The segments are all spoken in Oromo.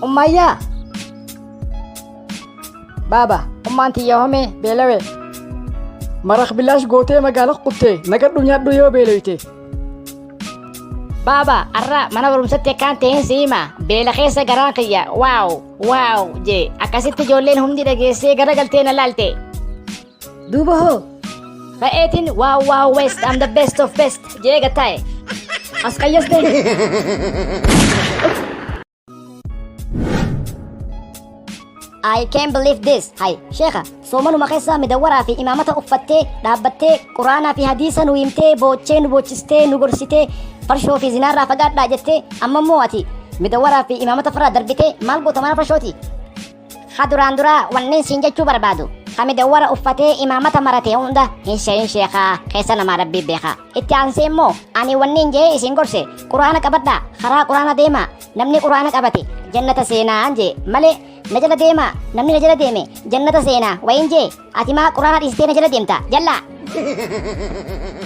Ummaayyaa! Baaba, ummaan tiyya homee beelawe. Maraq bilaash gootee magaala kutte nagadhu nyaadhu yoo beeloyte. Baaba, arra mana barumsatti akkaan ta'een si hima. Beela keessa garaan kiyya waaw waaw jee akkasitti ijoolleen hundi dhageessee garagaltee na laalte. Duuba hoo? Ka'eetiin waaw waaw west I'm the best of best jee gattaa'e. As qayyaste? I can't believe this. Hay, sheekha, soomanuma keessa midawwaraa fi imaamata uffattee, dhaabbattee, quraanaa fi hadiisa nu himtee, boochee nu boochistee, nu gorsitee, farshoo fi zinaarraa fagaadhaa jettee, amma immoo ati midawwaraa fi imaamata farraa darbitee maal goota mana farshooti? Ha duraan duraa wanneen siin jechuu barbaadu. Ha midawwara uffatee imaamata marate hunda hin se'in sheekhaa keessa namaa rabbii beeka. Itti aansee immoo ani wanneen jee isin gorse quraana qabadhaa karaa quraana deemaa namni quraana qabate jannata seenaa jee malee na jala deemaa namni na jala deeme jannata seenaa wayin jee ati maa quraana dhiistee na jala deemta jallaa.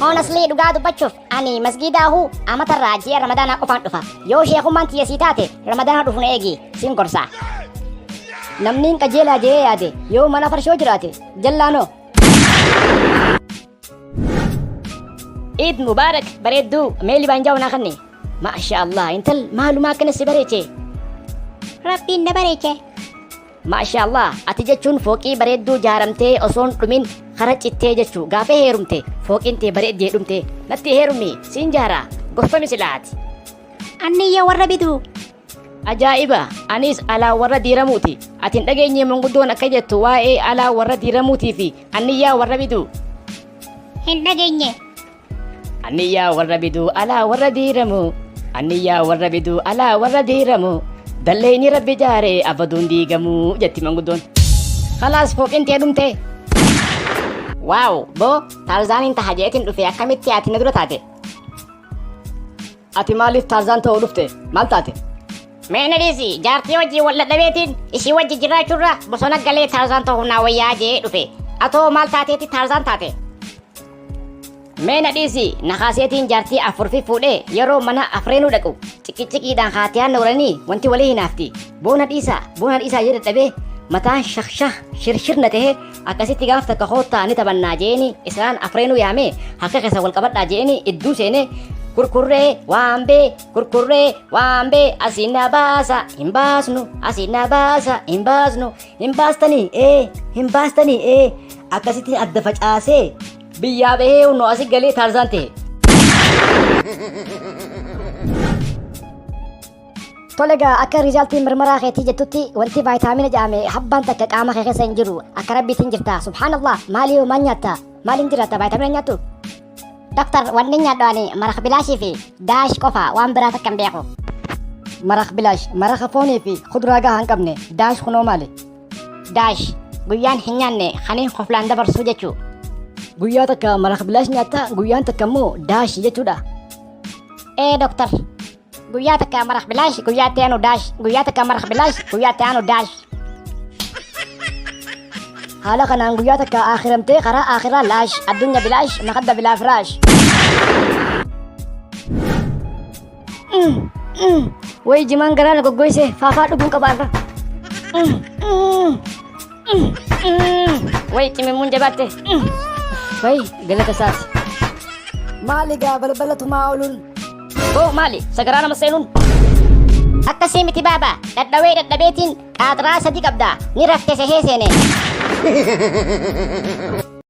Honestly dhugaa dubbachuuf ani masgiidaahu amatarraa ji'a ramadaanaa qofaan dhufa. Yoo sheekummaan tiyya sii taate ramadaana dhufu na eegi siin gorsa. Namni hin qajeelaa jedhee yaade yoo mana farshoo jiraate jallaanoo. Eid Mubarak bareedduu mee libaanjaa naa kanne. Maasha Allah intal maalumaa akkana si bareeche. Rabbiin na bareeche. Maasha Allah ati jechuun fooqii bareedduu jaaramtee osoon dhumin kara cittee jechuu gaafa heerumte fooqiin tee bareeddee dhumte natti heerumi siin jaara gorfami silaati. Anniyya warra bituu. Ajaa'iba! Anis alaa warra diiramuuti. Ati hin dhageenye manguddoon akka jettu waa'ee alaa warra diiramuutii fi anniyyaa warra biduu. Hin dhageenye. Anniyyaa warra biduu alaa warra diiramu. Anniyyaa warra biduu alaa warra diiramu. Dalleenyi rabbi jaare abaduun diigamu jetti manguddoon. Khalaas fooqin tee dhumte. Waaw boo Taarzaaniin taha jeetiin dhufe akkamitti ati na dura taate? Ati maaliif Taarzaan ta'uu dhufte? Maal taate? Mee na dhiisi jaartii wajjin wal dhadhabeetiin ishii wajji jiraachuurra bosona galee Taarzaan ta'uu naa wayyaa jee dhufe. Atoo maal taateeti Taarzaan taate? Mee na dhiisi na kaaseetiin jaartii afur fi fuudhee yeroo mana afreenuu dhaqu ciqiciqiidhaan haatiyaan na walanii wanti walii hinaafti. Boona dhiisaa boona dhiisaa jee dadhabee mataan shakshah shirshir na ta'ee akkasitti gaaf takka koottaa ni taphannaa jeeni isaan afreenuu yaamee harka keessa wal qabadhaa jeeni idduu seenee kurkurree waambee kurkurree waambee asiin na baasa hin baasnu asiin na baasa hin baasnu hin baastanii ee hin baastanii ee akkasitti adda facaasee biyyaa bahee hunoo asi galee Taarzaan ta'e. Tole egaa akka riizaaltiin mirmaraa keetii jettutti wanti vaayitaamina jedhame habbaan takka qaama kee keessa hin jiru akka rabbiitiin jirta subhaanallah maalii hoo maal nyaatta maaliin jiraatta vaayitaamina nyaattu. Doktar wanni nyaadhu ani maraq bilaashii fi daash qofa waan biraa takka hin beeku. Maraq bilaash maraqa foonii fi kuduraa gahaa hin qabne daash kunoo maali? Daash guyyaan hin nyaanne kaniin koflaan dabarsuu jechuu. Guyyaa takka maraq bilaash nyaatta guyyaan takka immoo daash jechuudha. Ee doktar Guyyaa takka maraq bilaash guyyaa itti aanu daash guyyaa takka maraq bilaash guyyaa itti aanu daash. Haala kanaan guyyaa takka akhiramtee karaa akhiraa laash addunya bilaash makadda bilaa firaash. Wayi jimaan garaa na goggoyse faafaa dhuguun qaba irra. Wayi cimimmuun jabaatte. Wayi galata isaati. Maali gaa balbala tumaa ooluun? Boo maali sagaraa nama seenuun? Akkasii miti baaba dhadhawee dhadhabeetiin qaaxiraa sadi qabda ni rafte sehee seene.